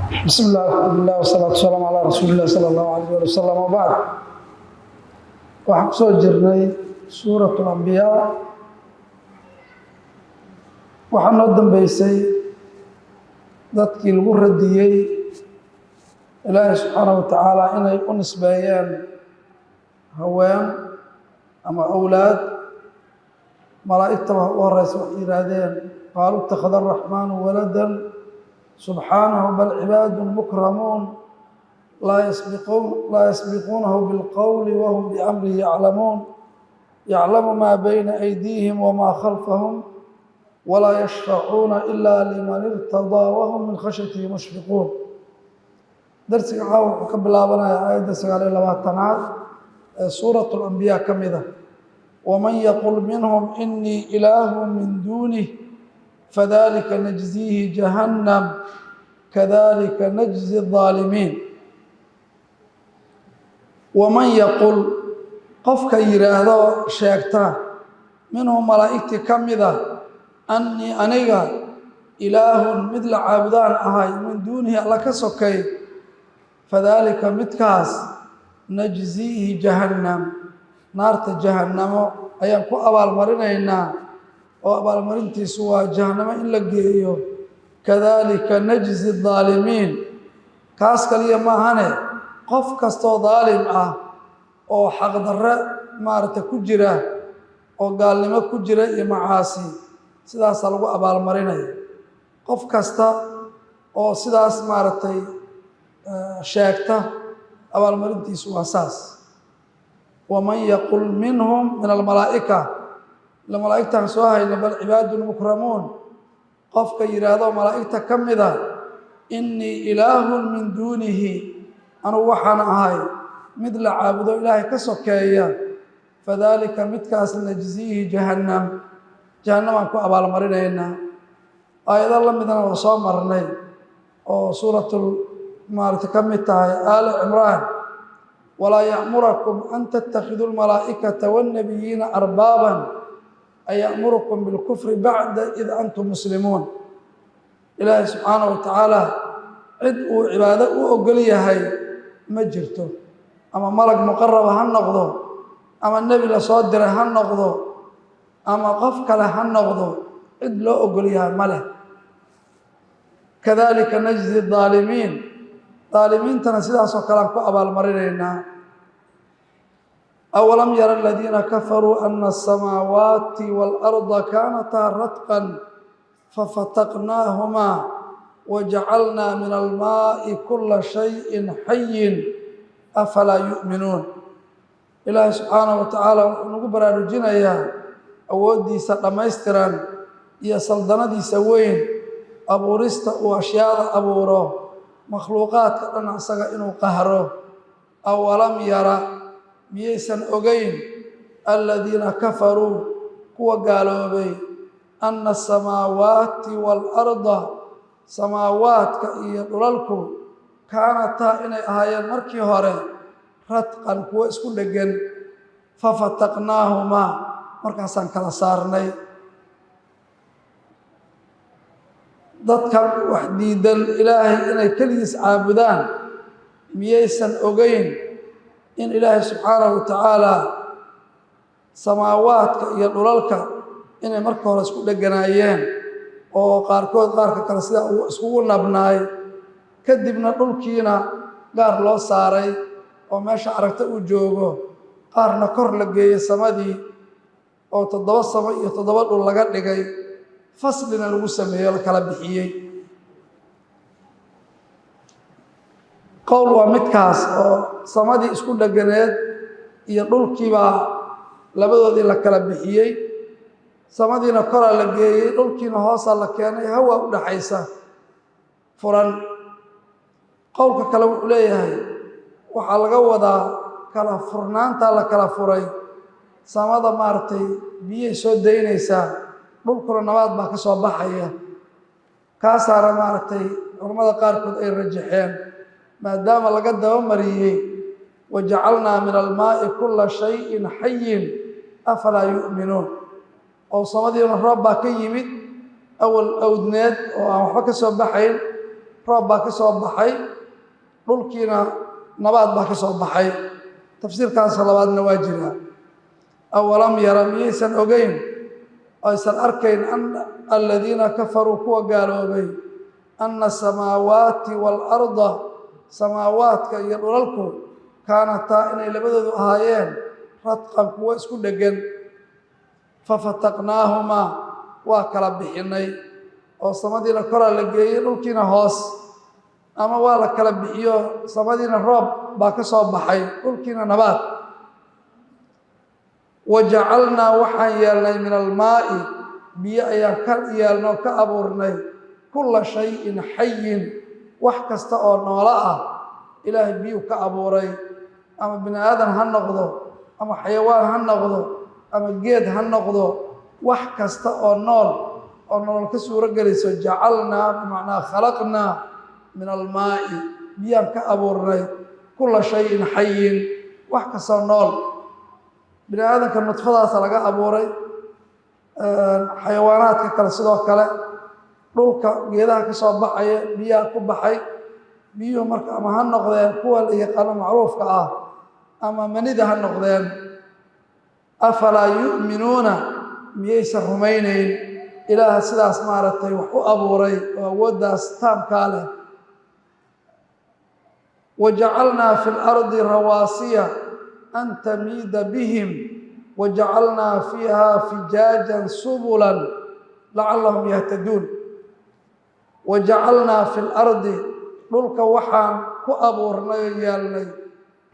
Bismi illah, alxamdulilah, wasalaatu wasalaamu calaa rasuuli illah sala allahu alayh ali wasalam, wabacd. Waxaan kusoo jirnay suurat alambiyaa. Waxaa noo dambeysay dadkii lagu radiyey Ilaahay subxaanahu wa tacaala inay u nisbeeyeen haween ama awlaad. Malaa'igtaba u horeysa waxay yidhaahdeen: qaaluu ittakhada araxmaanu waladan subxaanahu bal cibaadu mukramuun laa yasbiquunahu bilqowli wahum biamrihi yaclamuun, yaclamu maa bayna aydiihim wamaa khalfahum walaa yashfacuuna ila liman irtadaa wahum min khashyatihi mushfiquun. Darsiga caawa wuxuu ka bilaabanayaa aayadda 29aad ee suurat alambiyaa ka mid ah: waman yaqul minhum inii ilaahu min duunih fadalika najziihi jahannam kadalika najzi الظaalimiin. Waman yaqul, qofka yidhaahdo, sheegta, minhum malaa'igtii ka mid a, annii aniga ilaahun mid la caabudaan ahay min duunihi alla ka sokay, fadaalika midkaas najziihi jahannam, naarta jahannamo ayaan ku abaalmarinaynaa, oo abaalmarintiisu waa jahannamo in la geeyo. Kadalika najzi daalimiin. Kaas kaliya maahane, qof kastoo daalim ah oo xaqdarre maaragta ku jira oo gaalnimo ku jira iyo macaasi, sidaasaa lagu abaalmarinaya. Qof kasta oo sidaas maaragtay sheegta, abaalmarintiisu waa saas. Waman yaqul minhum min almalaa'ika, ila malaa'igtaan soo hayna, bal cibaadun mukramuun. Qofka yidhaahdo malaa'igta ka mida innii ilaahun min duunihi, anugu waxaan ahay mid la caabudo Ilaahay ka sokeeya, fadaalika midkaas najziihi jahannam, jahannamaan ku abaalmarinaynaa. Aayado la midna waa soo marnay oo suuratul maaragta ka mid tahay Aali Cimraan: walaa ya'murakum an tattakhiduu almalaa'ikata waannabiyiina arbaaban aya'murukum bilkufri bacda id antum muslimuun. Ilaahay subxaanahu wa tacaala cid uu cibaado u ogol yahay ma jirto, ama malag muqaraba ha noqdo, ama nebi la soo diray ha noqdo, ama qof kale ha noqdo, cid loo ogol yahay ma leh. Kadalika najzi daalimiin, daalimiintana sidaasoo kale aan ku abaalmarinaynaa. Awalam yara aladiina kafaruu ana asamaawaati waalarda kaanataa ratqan fafataqnaahumaa wajacalnaa min almaa'i kula shayin xayin afalaa yu'minuun. Ilaahay subxaanahu wa tacaala wuxuu nagu baraarujinayaa awooddiisa dhammaystiran iyo saldanadiisa weyn, abuurista uu ashyaada abuuro, makhluuqaadka dhan asaga inuu qahro. Awalam yara, miyaysan ogeyn, aladiina kafaruu, kuwa gaaloobay, anna asamaawaati waalarda, samaawaadka iyo dhulalku, kaanataa inay ahaayeen markii hore radqan, kuwo isku dheggan, fafataqnaahumaa, markaasaan kala saarnay. Dadka wax diidan Ilaahay inay keligiis caabudaan, miyaysan ogeyn in Ilaahay subxaanahu wa tacaala samaawaadka iyo dhulalka inay marka hore isku dheganaayeen oo qaarkood qaarka kale sidaa iskugu nabnaay, kadibna dhulkiina gaar loo saaray oo meesha aragta uu joogo, qaarna kor la geeyey samadii oo 7 samo iyo 7 dhul laga dhigay, faslina lagu sameeyo, la kala bixiyey? Qowl waa midkaas oo samadii isku dheganeed iyo dhulkiibaa labadoodii la kala bixiyey, samadiina koraa la geeyey, dhulkiina hoosaa la keenay, hawaa u dhaxaysa furan. Qowlka kale wuxuu leeyahay waxaa laga wadaa kala furnaantaa la kala furay, samada maaragtay biyay soo daynaysaa, dhulkuna nabaad baa ka soo baxaya. Kaasaana maaragtay culammada qaarkood ay rajaxeen, maadaama laga dabamariyey wajacalnaa min almaa'i kulla shayin xayin afalaa yu'minuun, oo samadiina roob baa ka yimid awal awdneed oo aan waxba ka soo baxayn, Roob baa ka soo baxay, dhulkiina nabaad baa ka soo baxay. Tafsiirkaas labaadna waa jiraa. Awalam yara, miyaysan ogeyn aysan arkayn aladiina kafaruu kuwa gaaloobay anna asamaawaati waalarda, samaawaadka iyo dhulalku kaanataa inay labadoodu ahaayeen radqan kuwo isku dheggan. Fafataqnaahumaa, waa kala bixinnay oo samadiina koraa la geeyey, dhulkiina hoos, ama waa la kala bixiyo, samadiina roob baa ka soo baxay, dhulkiina nabaad. Wa jacalnaa, waxaan yeelnay min almaa'i, biyo ayaan ka yeelnoo ka abuurnay kulla shayin xayin, wax kasta oo noolo ah Ilaahay biyuu ka abuuray, ama bini aadan ha noqdo, ama xayawaan ha noqdo, ama geed ha noqdo, wax kasta oo nool oo nolol ka suuro gelayso. Jacalnaa bimacnaa khalaqnaa min almaa'i, biyaan ka abuurnay kulla shayin xayin, wax kastoo nool. Bini aadanka nudfadaasa laga abuuray, xayawaanaadka kale sidoo kale, dhulka geedaha ka soo baxaya biyaha ku baxay. Biyuhu marka ama ha noqdeen kuwa la yaqaano macruufka ah, ama manida ha noqdeen. Afalaa yu'minuuna, miyaysan rumaynayn Ilaaha sidaas maaragtay wax u abuuray oo awooddaas taamkaa leh? Wa jacalnaa fi lardi rawaasiya an tamiida bihim wa jacalnaa fiiha fijaajan subulan lacallahum yahtaduun. Wa jacalnaa fi lardi, dhulka waxaan ku abuurnay oo yeelnay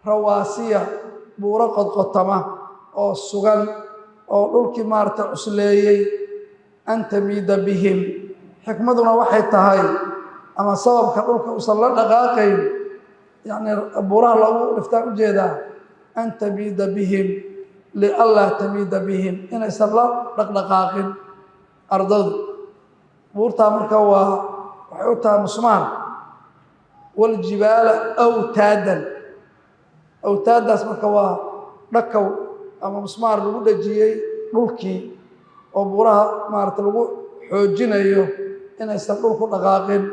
rawaasiya, buuro qodqotama oo sugan oo dhulkii maaragtay cusleeyey. An tamiida bihim, xikmaduna waxay tahay ama sababka dhulka uusan la dhaqaaqayn, yacnii buuraha loogu dhiftaan ujeedaa, an tamiida bihim lianlaa tamiida bihim, inaysan la dhaqdhaqaaqin ardadu. Buurtaa marka waa waxay u tahay musmaan. Waljibaala awtaadan, awtaaddaas marka waa dhakaw ama musmaar lagu dhejiyey dhulkii oo buuraha maarata lagu xoojinayo inaysan dhulku dhaqaaqin.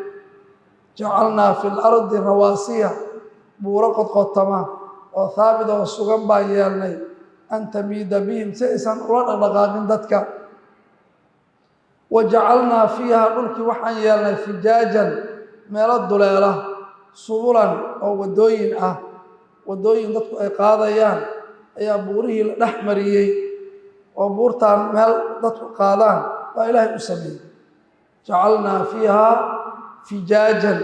Jacalnaa fi lardi rawaasiya, buuro qodqotama oo haabit oo sugan baan yeelnay, an tamiida bihim, si aysan ula dhaqdhaqaaqin dadka. Wa jacalnaa fiiha, dhulkii waxaan yeelnay fijaajan, meelo duleela, subulan oo waddooyin ah, waddooyin dadku ay qaadayaan ayaa buurihii la dhex mariyey, oo buurtaan meel dadku qaadaan baa Ilaahay u sameeyey. Jacalnaa fiiha fijaajan,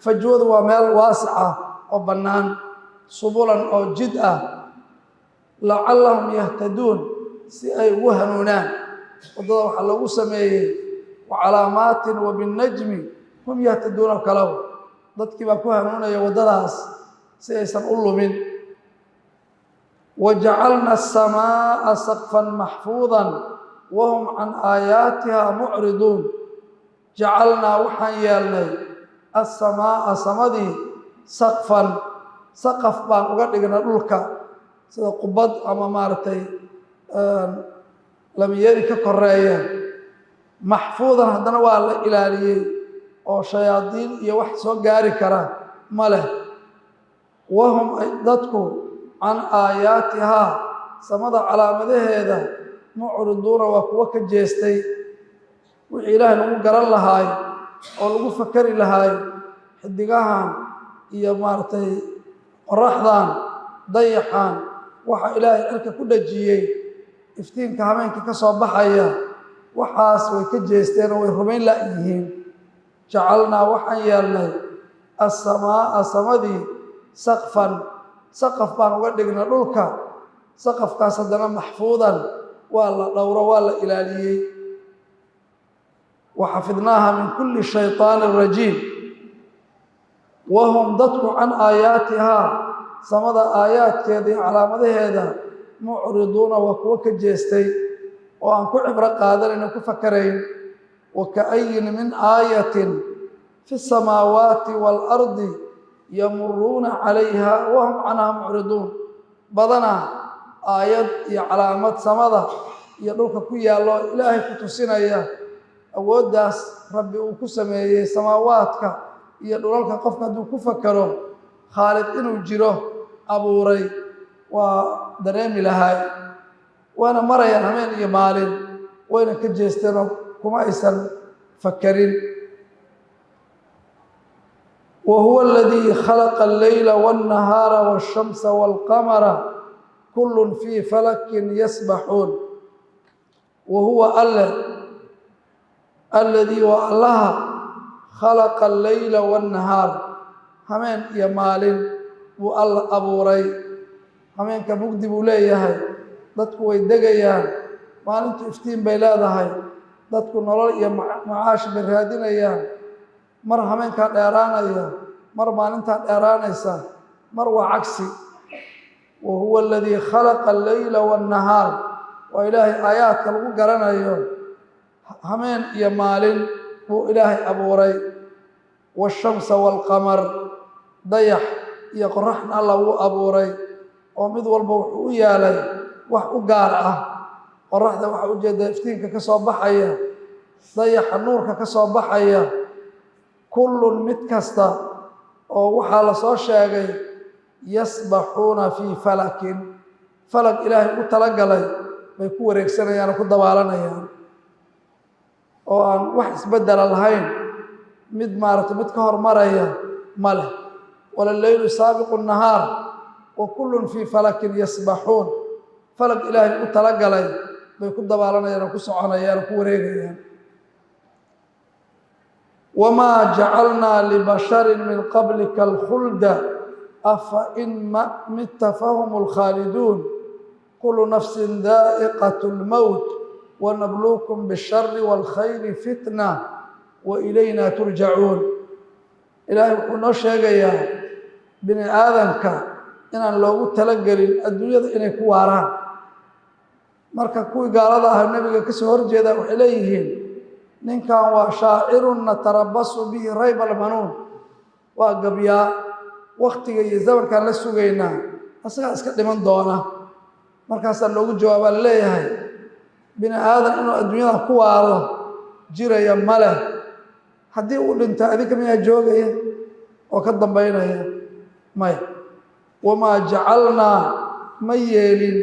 fajwadu waa meel waasic ah oo bannaan, subulan oo jid ah, lacallahum yahtaduun, si ay ugu hanuunaan. Waddada waxaa loogu sameeyey wa calaamaatin wa binnajmi hum yahtaduuna kalow, dadkii baa ku hanuunaya waddadaas si aysan u lumin. Wa jacalna asamaa'a saqfan maxfuudan wahum can aayaatiha mucriduun. Jacalnaa, waxaan yeelnay assamaa'a, samadii, saqfan, saqaf baan uga dhignay dhulka, sida qubad ama maaragtay lamiyeri ka koreeya. Maxfuudan, haddana waa la ilaaliyey oo shayaadiin iyo wax soo gaari kara ma leh. Wahum, dadku, can aayaatihaa, samada calaamadaheeda, mucriduuna, waa kuwo ka jeestay. Wixii Ilaahay lagu garan lahaay oo lagu fakari lahaay, xidigahan iyo maaragtay qoraxdan, dayaxan, waxa Ilaahay cirka ku dhejiyey, iftiinka habeenkii ka soo baxaya, waxaas way ka jeesteen oo way rumayn la-yihiin. Jacalnaa, waxaan yeelnay assamaa'a, samadii, saqfan, saqaf baan uga dhignay dhulka. Saqafkaas haddana maxfuudan, waa la dhowro, waa la ilaaliyey. Wa xafidnaaha min kulli shayطaanin rajiim. Wahum, dadku, can aayaatihaa, samada aayaadkeeda iyo calaamadaheeda, mucriduuna, waa kuwo ka jeestay oo aan ku cibro qaadanayn oo ku fakarayn. Wa ka'ayin min aayatin fi الsamaawaati waalardi yamuruuna calayha wahum canha mucriduun. Badanaa aayad iyo calaamad samada iyo dhulka ku yaallo Ilaahay ku tusinaya awooddaas Rabbi uu ku sameeyey samaawaadka iyo dhulalka qofka hadduu ku fakaro khaaliq inuu jiro abuuray waa dareemi lahay. Wayna marayaan hameen iyo maalin, wayna ka jeesteenoo kuma aysan fakarin. Wa huwa aladii khalaqa alleyla waاnnahaara waاshamsa wاlqamara kullun fii falakin yasbaxuun. Wa huwa alle aladii waa allaha khalaqa alleyla waاnnahaar, hameen iyo maalin buu alla abuuray. Hameenka mugdi buu leeyahay, dadku way degayaan, maalintu iftiin bay leedahay, dadku nolol iyo macaash bay raadinayaan. Mar hameenkaa dheeraanaya, mar maalintaa dheeraanaysa, mar waa cagsi. Wa huwa aladii khalaqa alleyla waannahaar, waa ilaahay aayaadka lagu garanayo. Hameen iyo maalin buu ilaahay abuuray. Waashamsa waalqamar, dayax iyo qoraxna alla wuu abuuray, oo mid walba wuxuu u yaalay wax u gaar ah. Qoraxda waxaa ujeeddaa iftiinka ka soo baxaya, dayaxa nuurka ka soo baxaya. Kullun mid kasta oo waxaa la soo sheegay yasbaxuuna fii falakin, falag ilaahay ugu talagalay bay ku wareegsanayaan oo ku dabaalanayaan, oo aan wax isbeddela lahayn, mid maaragtay mid ka hormaraya ma leh. Walaleylu saabiqu nahaar wa kullun fii falakin yasbaxuun, falag ilaahay ugu talagalay bay ku dabaalanayaan oo ku soconayaan oo ku wareegayaan. Wamaa jacalnaa libasharin min qablika alkhulda afa in mitta fahum alkhaaliduun kullu nafsin daa'iqat lmowt wanabluukum bishari waalkhayri fitna wa ilayna turjacuun. Ilaahay wuxuu noo sheegayaa bini aadamka inaan loogu talagelin adduunyada inay ku waaraan. Marka kuwii gaalada ah nebiga ka soo horjeeda waxay leeyihiin ninkan waa shaacirun natarabasu bihi rayba almanuun, waa gabyaa, waktiga iyo zamankaan la sugaynaa, asagaa iska dhiman doona. Markaasaa loogu jawaabaa laleeyahay bini aadan inuu adduunyada ku waaro jiraya ma leh, haddii uu dhinto adinka miyaa joogaya oo ka dambaynaya? Maya. Wamaa jacalnaa ma yeelin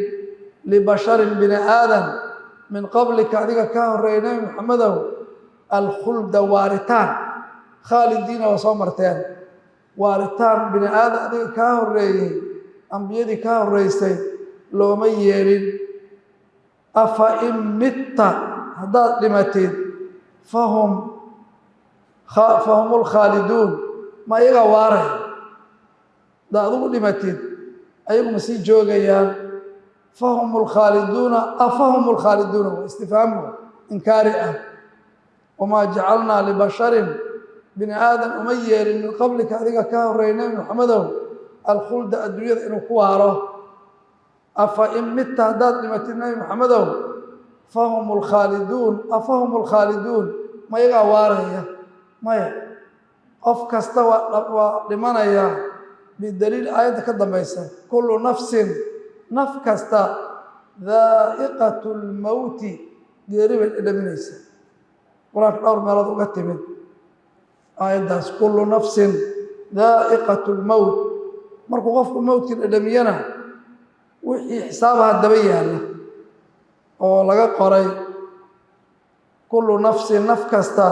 libasharin bini aadan min qablika adiga kaa horreeyay nebi maxamedow alkhulda waaritaan, khaalidiina waa soo marteen, waaritaan bini aadan adiga kaa horreeyey, ambiyadii kaa horreysay looma yeelin. Afa in mitta haddaad dhimatid fahum lkhaaliduun, ma iyagaa waaray? Haddaad adigu dhimatid ayagu ma sii joogayaan? Fahum lkhaaliduuna, afahum lkhaaliduuna waa istifhaamu inkaari ah. Wamaa jacalnaa libasharin bini aadan uma yeelin min qablika adiga kaa horreeyay nebi maxamedow alkhulda adduunyada inuu ku waaro. Afa in mitta haddaad dhimatid nebi maxamedow fahum lkhaaliduun, afahum lkhaaliduun ma iyagaa waaraya? Maya. Qof kasta waa dhimanayaa bidaliil aayadda ka dambaysa, kullu nafsin naf kasta daa'iqatu lmowti, geeri bay dhadhaminaysa. Qur-aanka dhowr meelood uga timid aayaddaas, kullu nafsin daa'iqatu lmowt. Markuu qofku mowtkii dhadhamiyana wixii xisaabaha daba yaalla oo laga qoray. Kullu nafsin naf kasta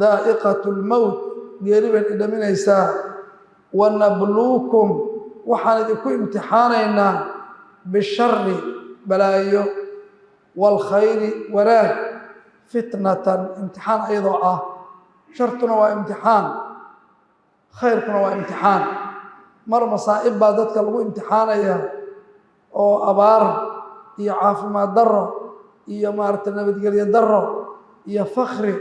daa'iqatu lmowt, geeri bay dhadhaminaysaa. Wanabluukum waxaan idinku imtixaanaynaa bishari balaayo, waalkhayri wanaag, fitnatan imtixaan ayadoo ah. Shartuna waa imtixaan, khayrkuna waa imtixaan. Mar masaa'ib baa dadka lagu imtixaanaya oo abaar iyo caafimaad darro iyo maaragtay nabadgelyo darro iyo fakri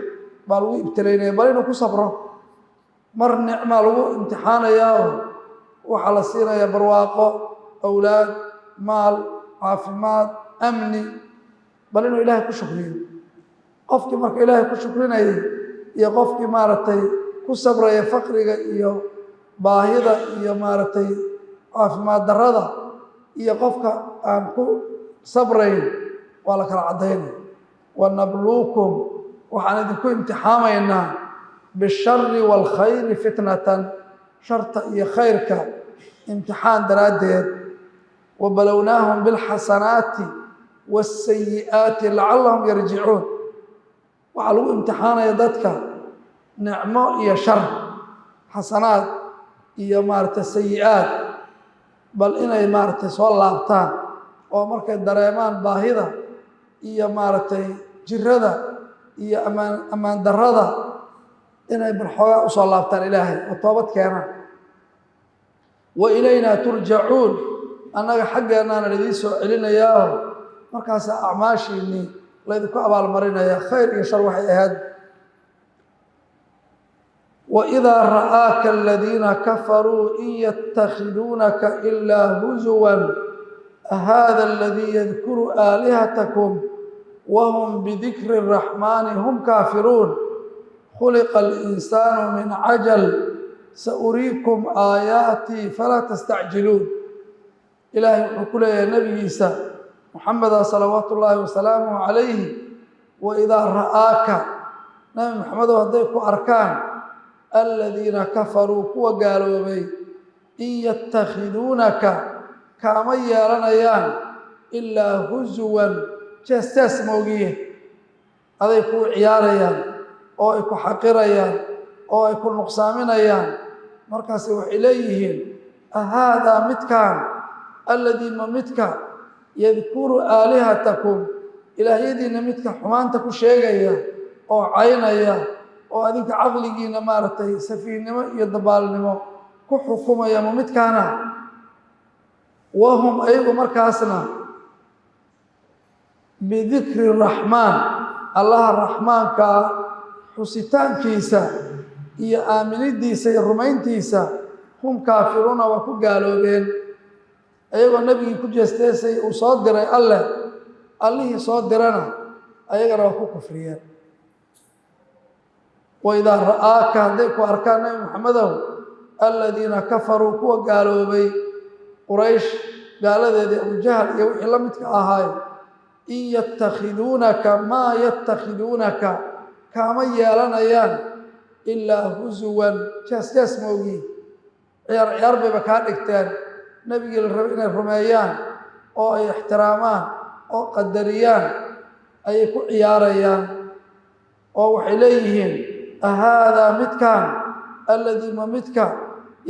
baa lagu ibtilaynaya, bal inuu ku sabro. Mar nicmaa lagu imtixaanayaa oo waxaa la siinayaa barwaaqo, awlaad, maal, caafimaad, amni, bal inuu ilaahay ku shukriyo. Qofkii marka ilaahay ku shukrinayay iyo qofkii maaragtay ku sabraya fakriga iyo baahida iyo maaragtay caafimaad darrada iyo qofka aan ku sabrayn waa la kala caddaynaya. Wanabluukum waxaan idinku imtixaamaynaa bishari waalkhayri fitnatan, sharta iyo khayrka imtixaan daraaddeed. Wa balownaahum bilxasanaati waاsayi'aati lacallahum yarjicuun. Waxaa lagu imtixaanaya dadka nicmo iyo shar, xasanaad iyo maaragtay sayi-aad, bal inay maaragtay soo laabtaan oo markay dareemaan baahida iyo maaragtay jirada iyo ammaan darrada inay bal xoogaa usoo laabtaan Ilaahay oo toobad keenaan. Wa ilaynaa turjacuun, annaga xaggeennaana laidiin soo celinayaaho markaasaa acmaashiinnii laydinku abaalmarinaya, khayr iyo shar waxay ahayd. Waidaa ra'aaka aladiina kafaruu in yatakhiduunaka ilaa huzuwan ahaada aladii yadkuru aalihatakum wahum bidikri araxmaani hum kaafiruun. Khuliqa alinsaanu min cajal sauriikum aayaatii falaa tastacjiluun. Ilaahay wuxuu ku leeyahay nabigiisa Muxameda salawaatu ullaahi wasalaamuhu calayhi, waidaa ra'aaka, Nabi Maxamedow hadday ku arkaan aladiina kafaruu kuwa gaaloobay, in yatakhiduunaka kaama yeelanayaan ilaa huzuwan, jees-jees moogiye, aday kuu ciyaarayaan oo ay ku xaqirayaan oo ay ku nuqsaaminayaan. Markaase waxay leeyihiin ahaadaa midkaan, alladii ma midka, yadkuru aalihatakum, ilaahyadiinna midka xumaanta ku sheegaya oo caynaya oo adinka caqligiina maaragtay safiihnimo iyo dabaalnimo ku xukumaya, ma midkaana? Wahum ayagu markaasna bidikri raxmaan, Allaha raxmaankaa xusitaankiisa iyo aaminidiisa iyo rumayntiisa, hum kaafiruuna, waa ku gaaloobeen. Ayagoo nebigii ku jeesteesay uu soo diray Alleh, allihii soo dirana ayagana waa ku kufriyeen. Waidaa ra'aaka, hadday ku arkaan Nebi Maxamedow, aladiina kafaruu kuwa gaaloobay, Quraysh gaaladeedii Abujahal iyo wixii la midka ahaay, in yatakhiduunaka maa yatakhiduunaka, kaama yeelanayaan ilaa huzuwan, jees-jees moogii, ciyaar ciyaar bayba kaa dhigteen. Nebigii la rabay inay rumeeyaan oo ay ixtiraamaan oo qadariyaan ayay ku ciyaarayaan oo waxay leeyihiin ahaadaa midkaan, alladii ma midka,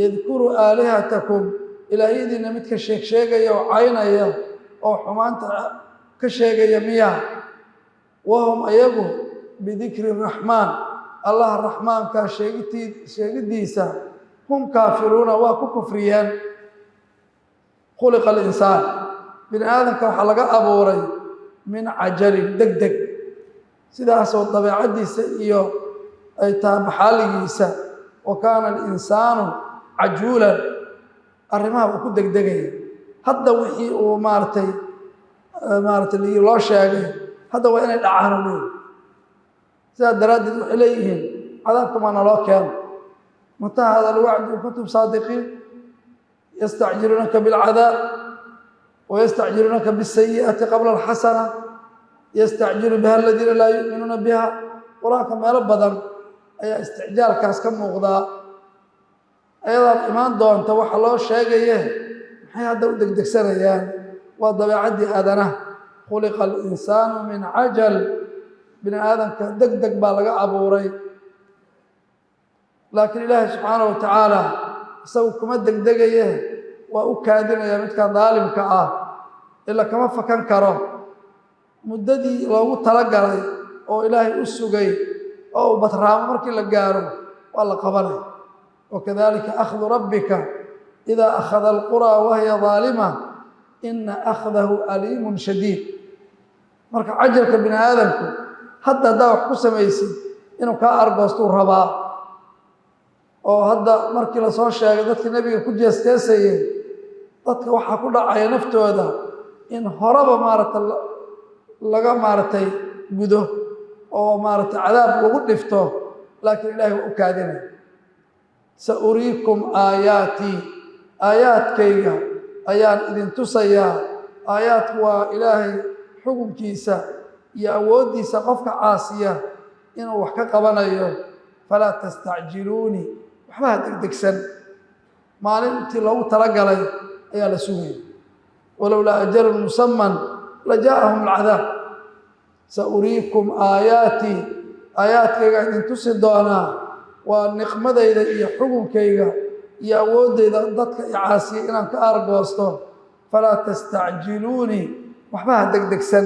yadkuru aalihatakum, ilaahyadiinna midka sheeg sheegaya oo caynaya oo xumaanta ka sheegaya miyaa? Wahum ayagu bidikri raxmaan, Allaha raxmaanka sheegiddiisa, hum kaafiruuna, waa ku kufriyeen. Khuliqa alinsaan, bini aadamka waxaa laga abuuray min cajalin, deg deg, sidaasoo dabeecaddiisa iyo ay tahay maxaaligiisa. Wa kaana alinsaanu cajuulan, arrimaha uu ku degdegaya. Hadda wixii uu maaratay maaratay loo sheegay hadda waa inay dhacaan u leeyihi. Sidaas daraaddeed waxay leeyihiin cadaabka maa naloo keeno, mataa hada alwacdu in kuntum saadiqiin. Yastacjiluunaka bilcadaab wayastacjiluunaka bisayi'ati qabla alxasana yastacjilu biha aladiina laa yu'minuuna biha. Qur-aanka meelo badan ayaa isticjaalkaas ka muuqdaa. Ayadaan imaan doonta waxa loo sheegaye maxay hadda u degdegsanayaan? Waa dabeecaddii aadanaha. Khuliqa alinsaanu min cajal, bini aadamka deg deg baa laga abuuray. Laakiin Ilaahay subxaana wa tacaala isagu kuma degdegaye, waa u kaadinaya midkan daalimka ah, ila kama fakan karo muddadii loogu talagalay oo Ilaahay u sugay oo uu batraamo. Markii la gaaro waa la qabanaya. Wakadalika akhdu rabbika idaa akhada alquraa wahiya daalima ina akhdahu aliimun shadiid. Marka cajalka bini aadamku hadda haddaa wax ku samaysid inuu kaa argoostuu rabaa. Oo hadda markii lasoo sheegay dadkii nebiga ku jeesteesayey, dadka waxaa ku dhacaya naftooda in horeba maaragtay laga maaragtay gudo oo maaragtay cadaab lagu dhifto, laakiin Ilahay waa u kaadinaya. Sa uriikum aayaatii, aayaadkayga ayaan idin tusayaa. Aayaadku waa Ilaahay xukunkiisa iyo awooddiisa qofka caasiya inuu wax ka qabanayo. Falaa tastacjiluunii, waxba ha degdegsan, maalintii loogu talagalay ayaa la sugaya. Walowlaa ajalun musaman la jaaءahum alcadaab. Sa uriikum aayaatii, aayaadkayga idin tusi doonaa, waa niqmadayda iyo xukunkayga iyo awooddayda dadka i caasiya inaan ka aargoosto. Falaa tastacjiluunii, waxba ha degdegsan.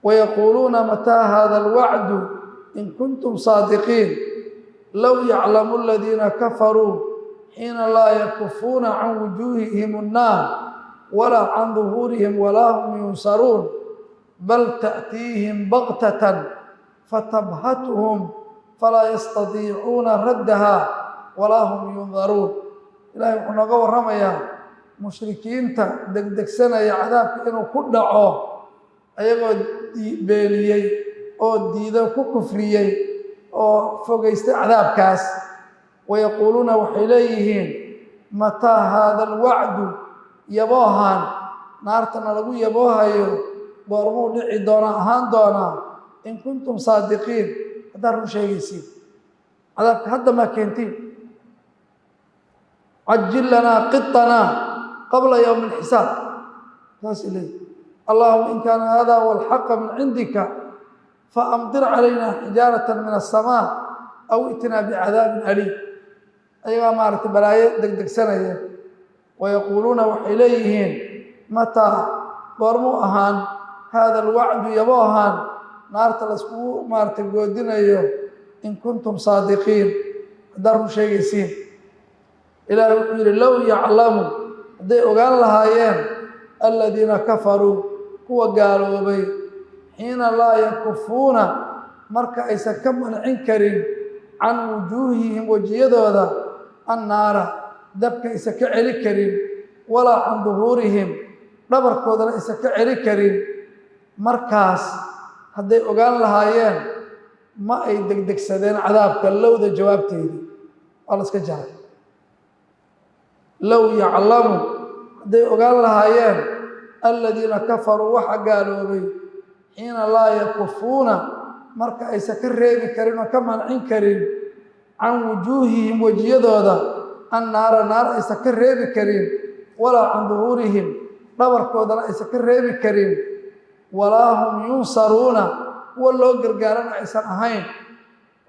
Wayaquuluuna mataa hada alwacdu in kuntum saadiqiin. Low yaclamu aladiina kafaruu xiina laa yakufuuna can wujuuhihim annaar walaa can duhuurihim walaa hum yunsaruun, bal ta'tiihim baktatan fatabhatuhum falaa yastadiicuuna raddaha walaa hum yundaruun. Ilahay wuxuu nooga warramayaa mushrikiinta degdegsanaya cadaabka inuu ku dhaco, ayagoo beeniyey oo diido, ku kufriyey oo fogaystay cadaabkaas. Wayaquuluuna, waxay leeyihiin, mataa haada alwacdu, yaboohan naartana lagu yaboohayo goormuu dhici doonaa, ahaan doonaa, in kuntum saadiqiin, haddaad run sheegaysiin, cadaabka hadda maa keentiin. Cajil lanaa qiطanaa qabla yowmi alxisaab, saas leeyihi. Allahuma in kaana hada huwa alxaqa min cindika faamdir calayna xijaarata min aلsamaa aw i'tinaa bicadaabin aliim. Ayagaa maaragtay balaayo degdegsanaya. Wayaquuluuna, waxay leeyihiin, mataa, goormuu ahaan, haada alwacdu, yaboohaan naarta layskugu maaragtay goodinayo, in kuntum saadiqiin, haddaad run sheegaysiin. Ilaahay wuxuu yidhi, low yaclamu, hadday ogaan lahaayeen, aladiina kafaruu, kuwa gaaloobay, xiina laa yakufuuna, marka aysan ka mancin karin, can wujuuhihim, wejiyadooda, annaara, dabka aysan ka celi karin, walaa can duhuurihim, dhabarkoodana aysan ka celi karin, markaas hadday ogaan lahaayeen ma ay degdegsadeen cadaabka. Lowda jawaabteedii waa la iska jaray. Low yaclamu, hadday ogaan lahaayeen, aladiina kafaruu, waxa gaaloobay, xiina laa yakufuuna, marka aysan ka reebi karin oo ka mancin karin, can wujuuhihim, wejiyadooda, annaara, naar aysan ka reebi karin, walaa can duhuurihim, dhabarkoodana aysan ka reebi karin, walaa hum yunsaruuna, kuwa loo gargaarana aysan ahayn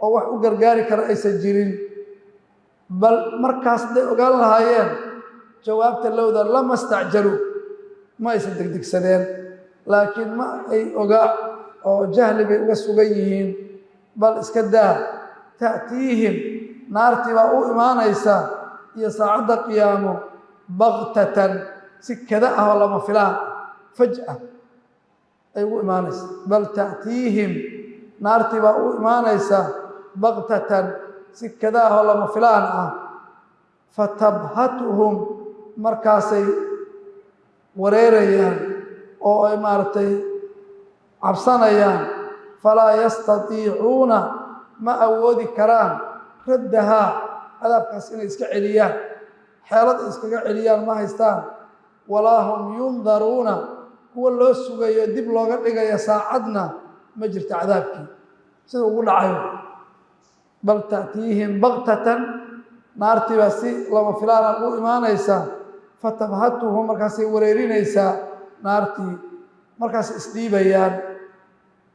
oo wax u gargaari kara aysan jirin, bal markaas hadday ogaan lahaayeen, jawaabta lowda, lama stacjaluu, ma aysan degdegsadeen. Laakiin ma ay oga oo jahli bay uga sugan yihiin. Bal iska daa, ta'tiihim, naartii baa u imaanaysa iyo saacadda qiyaamo, baktatan, si kada ah oo lama filaan, faj'a ay ugu imaanaysa. Bal ta'tiihim, naartii baa u imaanaysa, baktatan, si kada ah oo lama filaan ah, fatabhatuhum, markaasay wareerayaan oo ay maaragtay cabsanayaan. Falaa yastatiicuuna, ma awoodi karaan, raddahaa, cadaabkaas inay iska celiyaan, xeelad ay iskaga celiyaan ma haystaan. Walaa hum yundaruuna, kuwa loo sugayo, dib looga dhigaya saacadna ma jirto cadaabkii sida ugu dhacayo. Bal ta'tiihim baktatan, naartii baa si lama filaana u imaanaysa, fatabhatuhum, markaasay wareerinaysaa naartii, markaasay isdhiibayaan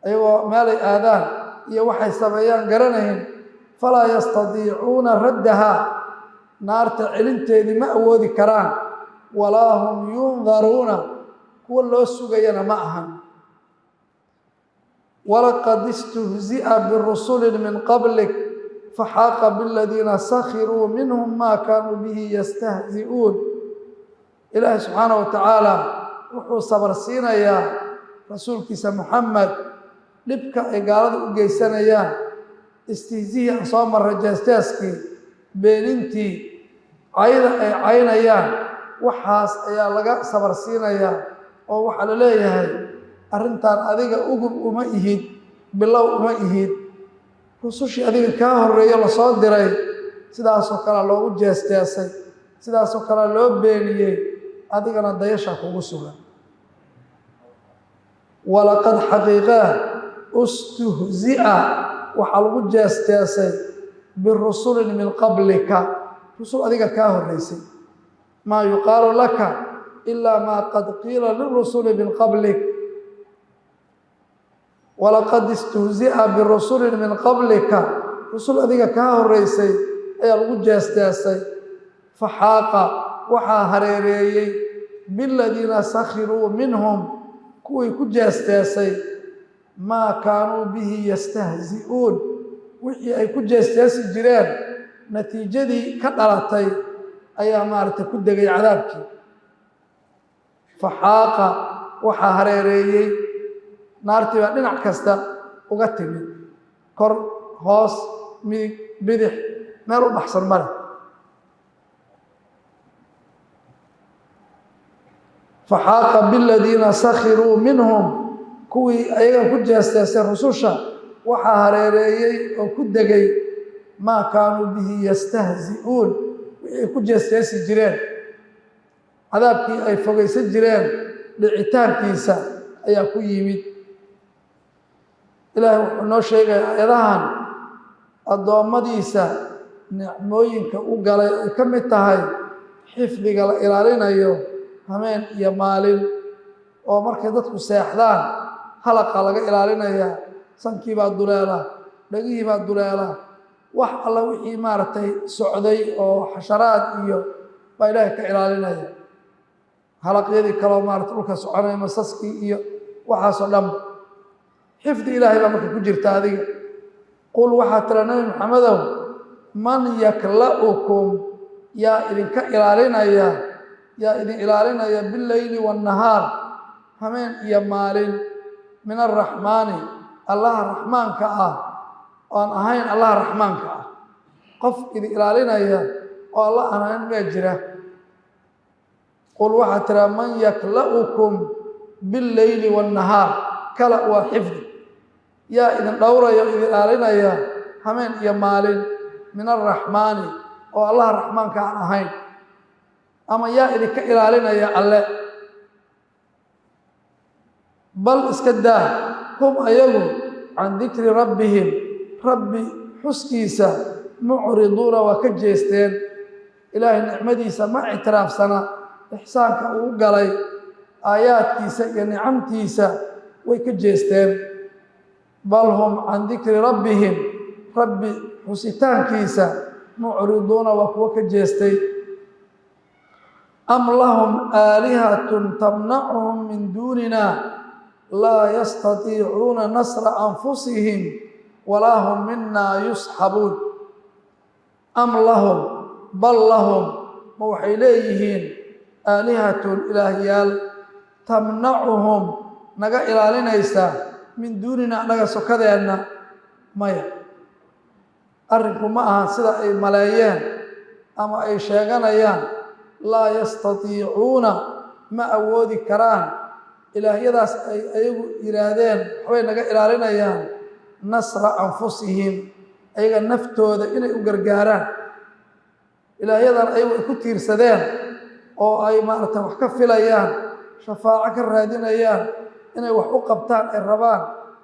ayagoo meelay aadaan iyo waxay sameeyaan garanayn. Falaa yastadiicuuna raddahaa, naarta celinteedii ma awoodi karaan. Walaa hum yundaruuna, kuwa loo sugayana ma ahan. Walaqad istuhzi'a birusulin min qablik faxaaqa biladiina sakhiruu minhum maa kaanuu bihi yastahzi'uun. Ilaahay subxaana wa tacaala wuxuu sabar siinayaa rasuulkiisa Muxamed dhibka ay gaalada u geysanayaan, istihzihii aan soo marray, jeesteeskii, beenintii, cayda ay caynayaan. Waxaas ayaa laga sabar siinayaa oo waxaa la leeyahay, arrintan adiga ugub uma ihid, bilow uma ihid. Rusushii adiga kaa horreeyo lasoo diray sidaasoo kalea loogu jeesteesay, sidaasoo kalea loo beeniyey, adigana dayashaa kugu sugan. Walaqad xaqiiqaa, ustuhzi'a, waxaa lagu jeesjeesay birusulin min qablika, rusul adiga kaa horreysay. Maa yuqaalu laka ilaa maa qad qiila lirusuli min qablik. Walaqad istuhzi'a birusulin min qablika, rusul adiga kaa horreysay ayaa lagu jeesjeesay. Faxaaqa waxaa hareereeyey biladiina sakhiruu minhum, kuwii ku jeesjeesay, maa kaanuu bihi yastahzi'uun, wixii ay ku jeesjeesi jireen natiijadii ka dhalatay ayaa maaragtay ku degay cadaabkii. Faxaaqa waxaa hareereeyey, naartii baa dhinac kasta uga timid, kor, hoos, midig, bidix, meel u baxsan ma leh. Faxaaqa biladiina sakhiruu minhum, kuwii ayaga ku jeesteestay rususha waxaa hareereeyey oo ku degay maa kaanuu bihi yastahzi'uun, wixii ay ku jeesteesi jireen, cadaabkii ay fogaysan jireen dhicitaankiisa ayaa ku yimid. Ilaahay wuxuu noo sheegaya aayadahan addoommadiisa nicmooyinka u galay ay ka mid tahay xifdiga la ilaalinayo hameen iyo maalin, oo markay dadku seexdaan halaqa laga ilaalinayaa, sankii baa duleela, dhegihii baa duleela, wax alla wixii maaragtay socday oo xasharaad iyo baa ilaahay ka ilaalinaya. Halaqyadii kaloo maarata dhulka soconaya, masaskii iyo waxaasoo dhanba xifdi ilaahay baa marka ku jirta adiga. Qul waxaa tira Nabi Maxamedow, man yakla'ukum, yaa idinka ilaalinaya, yaa idin ilaalinaya bileyli waannahaar, hameen iyo maalin, min alraxmaani, allaha raxmaanka ah, oan ahayn allaha raxmaanka ah, qof idin ilaalinaya oo alla aan ahayn miyaa jira? Qul waxaa tiraa man yakla'ukum billeyli waannahaar, kala waa xifdi, yaa idin dhowraya o idin ilaalinaya hameen iyo maalin, min alraxmaani, oo allaha raxmaanka aan ahayn, ama yaa idinka ilaalinaya alle? Bal iska daa, hum ayagu can dikri rabbihim, rabbi xuskiisa, mucriduuna, waa ka jeesteen. Ilaahay nicmadiisa ma ictiraafsana, ixsaanka uu galay, aayaadkiisa iyo nicamtiisa way ka jeesteen. Bal hum can dikri rabbihim, rabbi xusitaankiisa, mucriduuna, waa kuwo ka jeestay. Am lahum aalihatun tamnacuhum min duunina laa yastatiicuuna nasra anfusihim walaa hum mina yusxabuun. Am lahum, bal lahum, ma waxay leeyihiin aalihatun, ilaahyaal, tamnacuhum, naga ilaalinaysa, min duunina, annaga sokadeenna? Maya, arrinku ma ahan sida ay maleeyeen ama ay sheeganayaan. Laa yastatiicuuna, ma awoodi karaan ilaahyadaas ay ayagu yidhaahdeen waxbay naga ilaalinayaan, nasra anfusihim, ayaga naftooda inay u gargaaraan. Ilaahyadan ayagu ay ku tiirsadeen oo ay maaragtay wax ka filayaan, shafaaco ka raadinayaan, inay wax u qabtaan ay rabaan,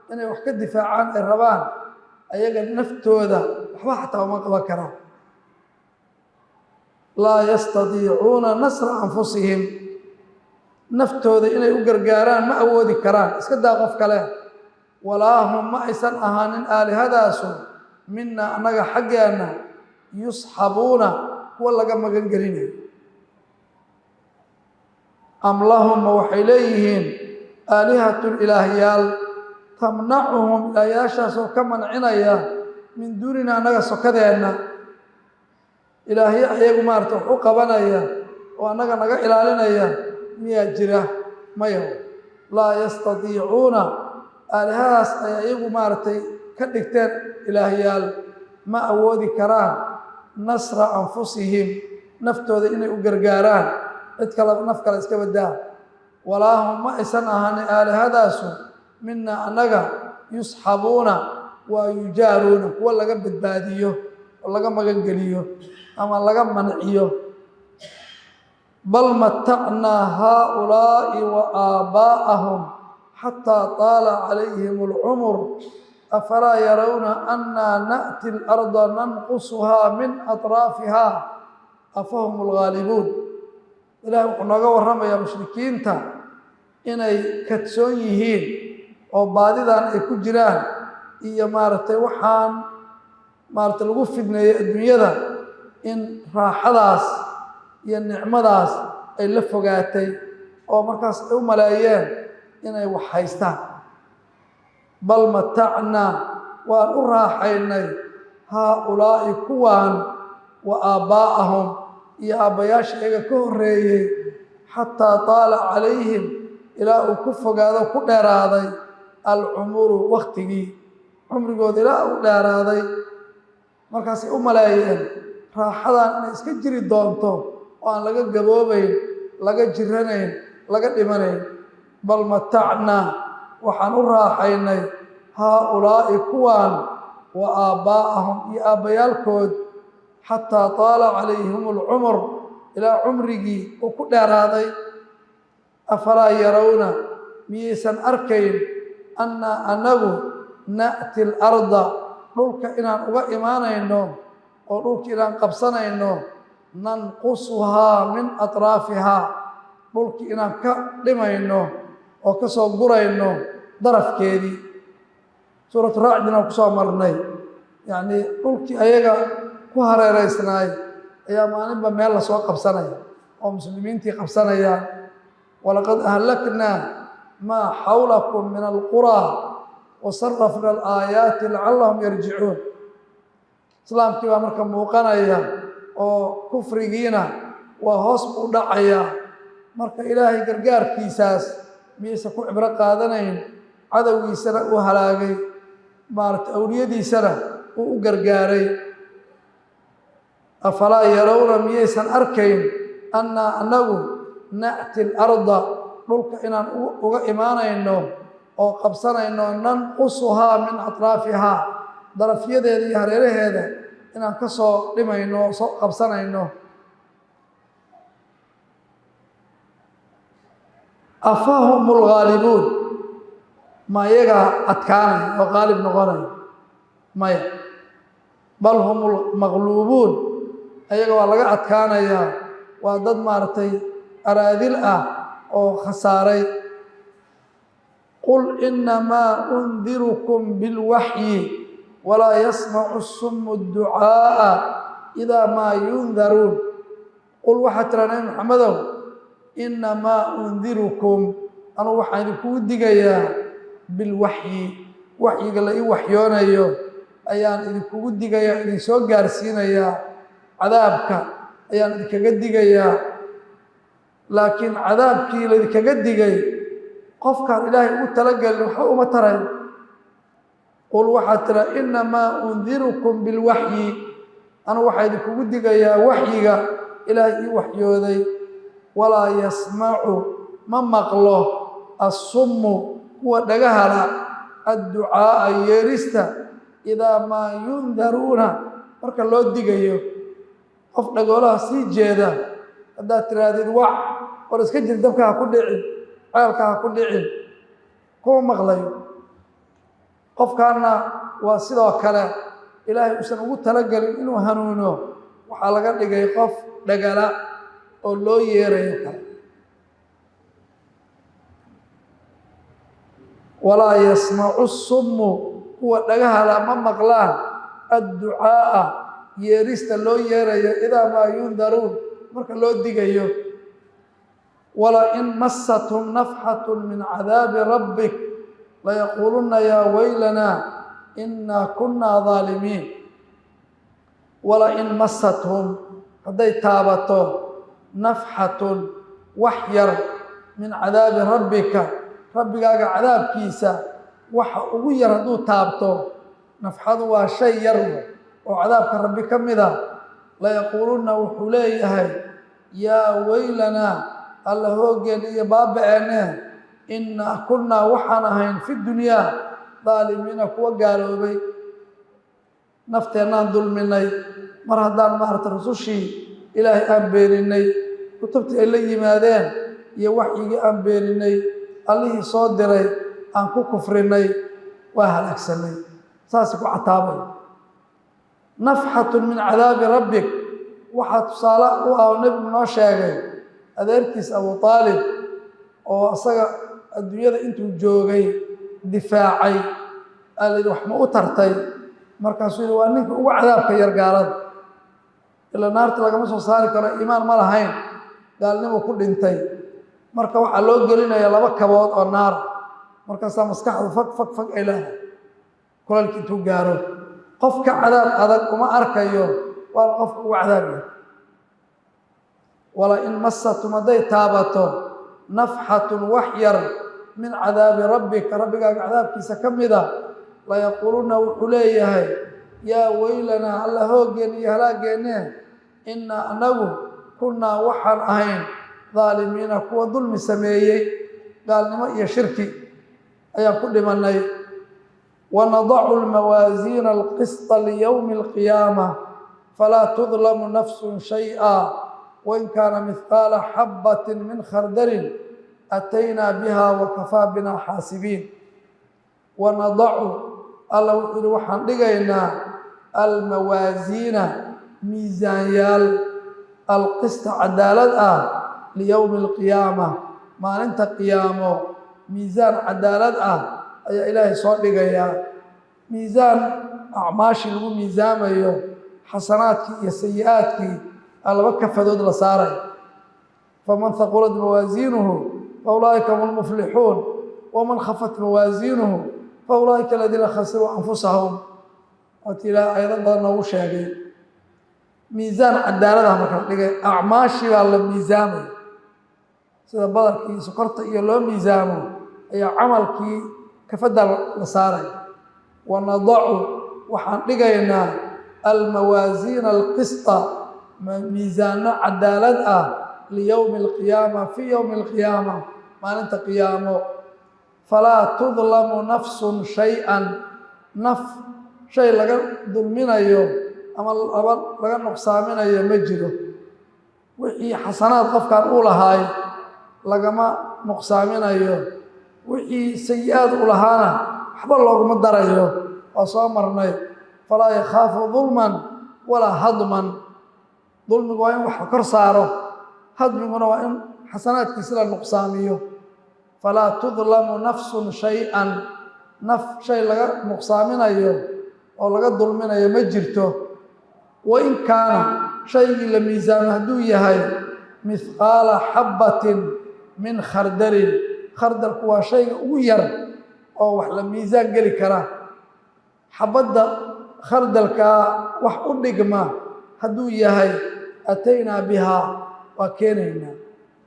inay wax ka difaacaan ay rabaan, ayaga naftooda waxba xataa uma qaban karaan. Laa yastatiicuuna nasra anfusihim, naftooda inay u gargaaraan ma awoodi karaan, iska daa qof kale. Walaa hum, ma aysan ahaanin aalihadaasu, mina, annaga xaggeenna, yusxabuuna, kuwa laga magan gelinayo. Am lahum, ma waxay leeyihiin aalihatun, ilaahyaal, tamnacuhum, ilaahyaashaasoo ka mancinaya, min duunina, annaga sokadeenna? Ilaahyo ayagu maarata wax u qabanaya oo annaga naga ilaalinaya miyaa jira? Maya. Laa yastatiicuuna, aalihadaas ay ayagu maaragtay ka dhigteen ilaahyaal ma awoodi karaan nasra anfusihim, naftooda inay u gargaaraan, cid kale, naf kale iska badaa. Walaa hum, ma aysan ahanin aalihadaasu, mina, annaga, yusxabuuna, waa yujaaruuna, kuwa laga badbaadiyo oo laga magangeliyo ama laga manciyo. Bal matacnaa haaulaa'i wa aabbaa'ahum xataa taala calayhim alcumur, Afalaa yarawna annaa na'ti alarda nanqusuhaa min atraafihaa afahum alghaalibuun. Ilahay wuxuu nooga warramayaa mushrikiinta inay kadsoon yihiin oo baadidan ay ku jiraan iyo maaragtay waxaan maaragtay lagu fidneeyey adduunyada, in raaxadaas iyo nicmadaas ay la fogaatay oo markaas ay u maleeyeen inay wax haystaan. Bal matacnaa, waan u raaxaynay, haa-ulaa'i kuwaan, wa aabbaa'ahum iyo aabbayaasha iyaga ka horreeyey, xataa taala calayhim, ilaa uu ku fogaado ku dheeraaday, alcumuru waktigii cumrigooda ilaa uu dheeraaday. Markaasay u maleeyeen raaxadan inay iska jiri doonto oo aan laga gaboobayn, laga jiranayn, laga dhimanayn. Bal matacnaa, waxaan u raaxaynay, haa-ulaa'i kuwaan, wa aabbaa'ahum iyo aabbayaalkood, xataa taala calayhim alcumur, ilaa cumrigii uu ku dheeraaday. Afalaa yarawna, miyaysan arkayn, annaa anagu na'ti alarda, dhulka inaan uga imaanayno oo dhulka inaan qabsanayno, nanqusuhaa min atraafihaa, dhulki inaan ka dhimayno oo ka soo gurayno darafkeedii. Suuratu raacdina ku soo marnay, yacnii dhulkii ayaga ku hareereysnaay ayaa maalinba meel lasoo qabsanaya oo muslimiintii qabsanayaan. Walaqad ahlaknaa maa xawlakum min alquraa wasarafna alaayaati lacallahum yarjicuun. Islaamkii baa marka muuqanaya oo kufrigiina waa hoos buu dhacayaa. Marka ilaahay gargaarkiisaas miyaysan ku cibro qaadanayn? Cadowgiisana uu halaagay, maaragtay awliyadiisana uu u gargaaray. Afalaa yarawna, miyaysan arkayn, annaa anagu na'ti alarda, dhulka inaan uga imaanayno oo qabsanayno, nanqusuhaa min atraafihaa, darafyadeeda iyo hareeraheeda inaan ka soo dhimayno oo soo qabsanayno. Afahum alghaalibuun, ma iyagaa adkaanaya oo qaalib noqonaya? Maya. Bal hum almaqluubuun, ayaga waa laga adkaanayaa, waa dad maaragtay araadil ah oo khasaaray. Qul inamaa undirukum bilwaxyi walaa yasmacu sumu adducaa'a idaa maa yundaruun. Qul, waxaa tiraa Nabi Maxamedow, inamaa undirukum, anugu waxaan idinkugu digayaa, bilwaxyi, waxyiga la ii waxyoonayo ayaan idinkugu digayaa, idinsoo gaarsiinayaa, cadaabka ayaan idinkaga digayaa. Laakiin cadaabkii laydinkaga digay qofkaan ilaahay ugu talagelin waxba uma taray. Qul, waxaad tiraa, inamaa undirukum bilwaxyi, anugu waxaa idinkugu digayaa waxyiga ilaahay ii waxyooday. Walaa yasmacu, ma maqlo, assummu, kuwa dhagahala, adducaa'a, yeerista, idaa maa yundaruuna, marka loo digayo. Qof dhagoolaha sii jeeda haddaad tiraahdid wac, war iska jir, dabka ha ku dhicin, ceelka ha ku dhicin, kuma maqlayo. Qofkaana waa sidoo kale, ilaahay uusan ugu talagelin inuu hanuuno, waxaa laga dhigay qof dhagala oo loo yeerayo kale. Walaa yasmacu summu, kuwa dhagahala ma maqlaan, adducaa'a, yeerista loo yeerayo, idaa maa yundaruun, marka loo digayo. Wala in massathum nafxatu min cadaabi rabbik layaquuluna yaa waylanaa inaa kunaa daalimiin. Wala in massathum, hadday taabato, nafxatun, wax yar, min cadaabi rabbika, rabbigaaga cadaabkiisa waxa ugu yar hadduu taabto, nafxadu waa shay yar oo cadaabka rabbi ka mid a, layaquulunna, wuxuu leeyahay, yaa weylanaa, alla hoogeen iyo baaba-eene, innaa kunnaa, waxaan ahayn, fi dunyaa daalimiina, kuwa gaaloobay, nafteenaan dulminay. Mar haddaan maaragtay rusushii ilaahay aan beeninay, kutubtii ay la yimaadeen iyo waxyigii aan beeninay, allihii soo diray aan ku kufrinay, waa halaagsanay. Saas ku cataabay. Nafxatun min cadaabi rabbik, waxaa tusaale u ah oo nebigu noo sheegay adeerkiis Abu Aalib oo asaga adduunyada intuu joogay difaacay, aa wax ma u tartay. Markaasuu yihi waa ninka ugu cadaabka yar gaalada, ilaa naarta lagama soo saari karo, iimaan ma lahayn, gaalnimu ku dhintay. Marka waxaa loo gelinaya laba kabood oo naar, markaasaa maskaxdu fag fag fag ay leedahay kulalki intuu gaaro. Qofka cadaab adag uma arkayo, waana qofka ugu cadaab yar. Wala in masatum, hadday taabato nafxatun wax yar min cadaabi rabbika, rabbigaaga cadaabkiisa ka mida, layaquuluna wuxuu leeyahay yaa weylanaa, alla hooggeena iyo halaageenne, innaa anagu kunnaa waxaan ahayn daalimiina, kuwa dulmi sameeyey, gaalnimo iyo shirki ayaan ku dhimannay. Wanadacu almawaasiina alqisطa liyowmi alqiyaama falaa tudlamu nafsun shayئa wain kaana mihqaala xabbatin min khardalin ataynaa biha wakafaa bina xaasibiin. Wanadacu, alla wuxuu yihi waxaan dhigaynaa almawaasiina, miisaanyaal, alqista cadaalad ah, liyowmi alqiyaama, maalinta qiyaamo miisaan cadaalad ah ayaa Ilaahay soo dhigayaa. Miisaan acmaashii lagu miisaamayo, xasanaadkii iyo sayi-aadkii aa laba kafadood la saaray. Faman haqulat mawaasiinuhu fa ulaa'ika hum almuflixuun, waman khafat mawaasiinuhu fa ulaa'ika aladiina khasiruu anfusahum. Waati Ilaah ayado badan noogu sheegay miisaan cadaaladah marka la dhigay, acmaashii baa la miisaamaya sida badarkii sokorta iyo loo miisaamo ayaa camalkii kafadda la saaray. Wanadacu, waxaan dhigaynaa almawaasiina alqisطa, miisaano cadaalad ah, liyowmi alqiyaama, fii yowmi alqiyaama, maalinta qiyaamo. Falaa tudlamu nafsun shay-an, naf shay laga dulminayo ama laba laga nuqsaaminayo ma jiro. Wixii xasanaad qofkan uu lahaay lagama nuqsaaminayo, wixii sayi-aad u lahaana waxba looguma darayo. Waa soo marnay falaa yakhaafu dulman walaa hadman. Dulmigu waa in wax la kor saaro, hadmiguna waa in xasanaadkiisi la nuqsaamiyo. Falaa tudlamu nafsun shay-an, naf shay laga nuqsaaminayo oo laga dulminayo ma jirto. Wain kaana, shaygii la miisaamo hadduu yahay mihqaala xabbatin min khardalin, khardalku waa shayga ugu yar oo wax la miisaan geli kara, xabadda khardalkaa wax u dhigma hadduu yahay, ataynaa bihaa, waa keenaynaa.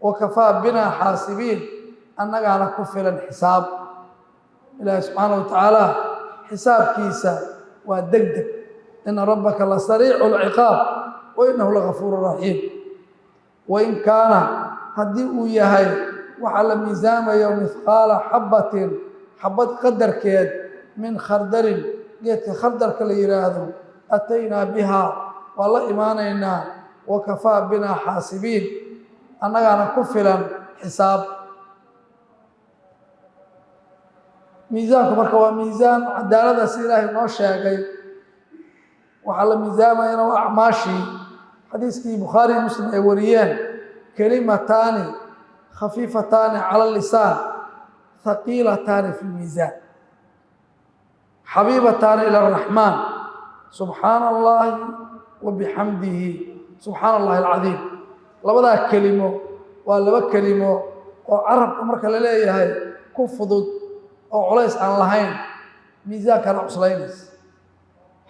Wa kafaa binaa xaasibiin, annagaana ku filan xisaab. Ilaahi subxaana wa tacaala xisaabkiisa waa deg deg. Ina rabbaka la sariicu lciqaab wa inahu lagafuuru raxiim. Wain kaana, haddii uu yahay waxaa la miisaamayo mihqaala xabbatin, xabad qadarkeed, min khardalin, geedka khardalka la yidhaahdo, ataynaa bihaa, waa la imaanaynaa. Wa kafaa binaa xaasibiin, annagaana ku filan xisaab. Miisaanku marka waa miisaan cadaaladaas Ilaahay noo sheegay. Waxaa la miisaamayana waa acmaashii. Xadiiskii Bukhaari Muslim ay wariyeen, kelimataani khafiifataani cala lisaan haqiilataani fi lmiisaan, xabiibataani ila araxmaan, subxaana allahi wa bixamdihi, subxaana allahi alcadiim. Labadaa kelimo waa laba kelimo oo carabka marka la leeyahay ku fudud oo culays aan lahayn, miisaankana cuslaynaysa.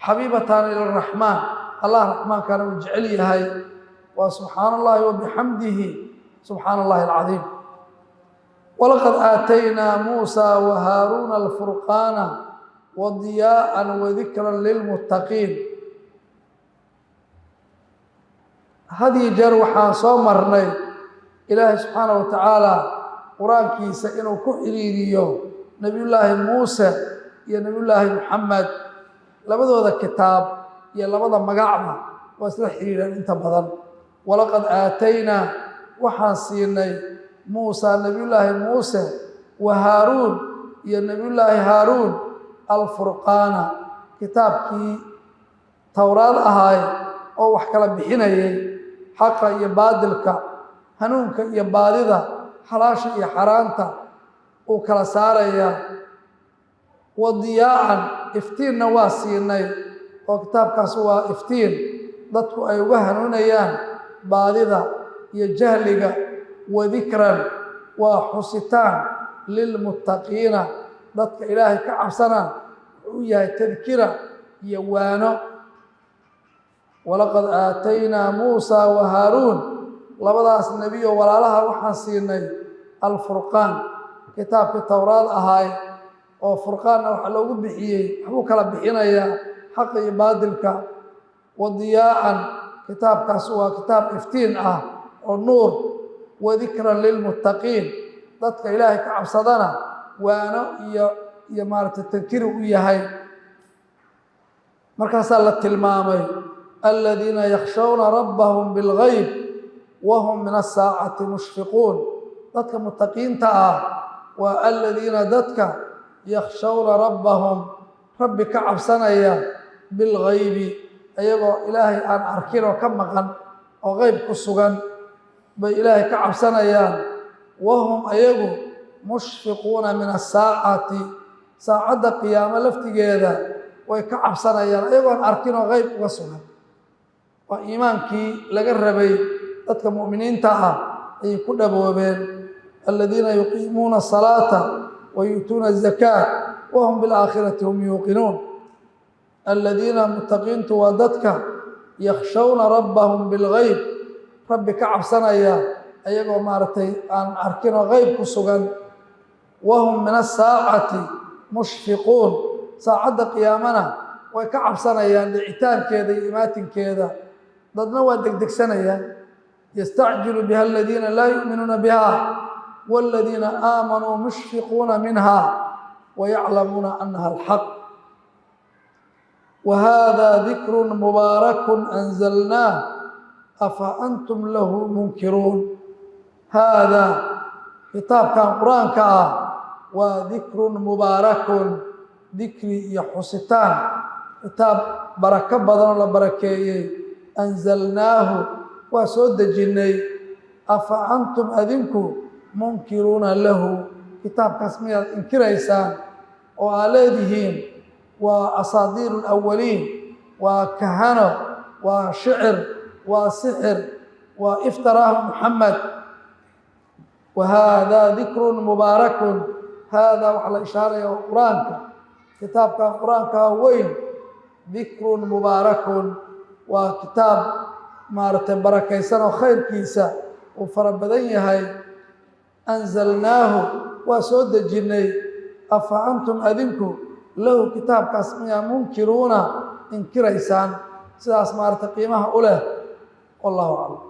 Xabiibataani ila araxmaan, allah raxmaankana uu jecel yahay, waa subxaana allahi wa bixamdihi, subxaana allahi alcadiim. Walaqad aataynaa muusaa wa haaruuna alfurqaana wa diyaa'an wa dikran lilmuttaqiin. Had iyo jeer waxaan soo marnay Ilaahay subxaana wa tacaala qur-aankiisa inuu ku xiriiriyo Nebiyullaahi Muuse iyo Nebiyullaahi Muxamed, labadooda kitaab iyo labada magacba waa isla xiriiraan inta badan. Walaqad aataynaa, waxaan siinay Muusa, Nebiyullaahi Muuse, wa Haaruun iyo Nebiyullaahi Haaruun, alfurqaana, Kitaabkii Towraad ahaay oo wax kala bixinayay xaqa iyo baadilka, hanuunka iyo baadida, xalaasha iyo xaaraanta uu kala saarayaa. Wa diyaa'an, iftiinna waa siinay, oo kitaabkaas waa iftiin dadku ay uga hanuunayaan baadida iyo jahliga. Wa dikran, waa xusitaan lilmuttaqiina, dadka Ilaahay ka cabsanaa wuxuu u yahay tadkira iyo waano. Walaqad aataynaa Muusaa wa Haaruun, labadaas nebiyo walaalaha waxaan siinay alfurqaan, kitaabkii Towraad ahaay, oo furqaanna waxaa loogu bixiyey waxbuu kala bixinayaa xaqa iyo baadilka. Wa diyaa'an, kitaabkaas waa kitaab iftiin ah oo nuur. Wa dikran lilmuttaqiin, dadka Ilaahay ka cabsadana waano iyo maaragtay tadkiri u yahay. Markaasaa la tilmaamay aladiina yakhshawna rabbahum bilgayb wahum min asaacati mushfiquun. Dadka muttaqiinta ah waa aladiina dadka yakhshawna rabbahum, rabbi ka cabsanaya, bilgaybi, ayagoo Ilaahay aan arkin oo ka maqan oo qeyb ku sugan bay Ilaahay ka cabsanayaan. Wahum ayagu mushfiquuna min asaacati, saacadda qiyaamo laftigeeda way ka cabsanayaan ayagoon arkin oo qeyb uga sugan. Waa iimaankii laga rabay dadka mu'miniinta ah ayay ku dhaboobeen. Aladiina yuqiimuuna asalaata wa yu'tuuna azakaat wahum bilaakhirati hum yuuqinuun. Aladiina muttaqiintu waa dadka yakhshawna rabbahum bilgayb, rabbi ka cabsanaya ayagoo maaragtay aan arkin oo qeyb ku sugan. Wahum min asaacati mushfiquun, saacadda qiyaamana way ka cabsanayaan dhicitaankeeda iyo imaatinkeeda. Dadna waa degdegsanayaan, yastacjilu biha aladiina laa yu'minuuna biha waaladiina aamanuu mushfiquuna minha wayaclamuuna annaha alxaq. Wa hada dikrun mubaarakun anzalnaah afa antum lahu munkiruun. Haadaa kitaabkan qur-aanka ah waa dikrun mubaarakun, dikri iyo xusitaan, kitaab barako badanoo la barakeeyey. Anzalnaahu, waa soo dejinnay. Afa antum, adinku, munkiruuna lahu, kitaabkaas miyaad inkiraysaan oo aa leedihiin waa asaadiiru alawaliin, waa kahano, waa shicir, waa sixir, waa iftaraahu Muxamed? Wa haadaa dikrun mubaarakun, haadaa waxaa la ishaaraya waa qur-aanka, kitaabkan qur-aankaa weyn. Dikrun mubaarakun waa kitaab maaragtay barakaysan oo khayrkiisa uu fara badan yahay. Anzalnaahu, waa soo dejinnay. Afa antum, adinku, lahu, kitaabkaas miyaa munkiruuna, inkiraysaan sidaas maaragtay qiimaha u leh? Wallahu aclam.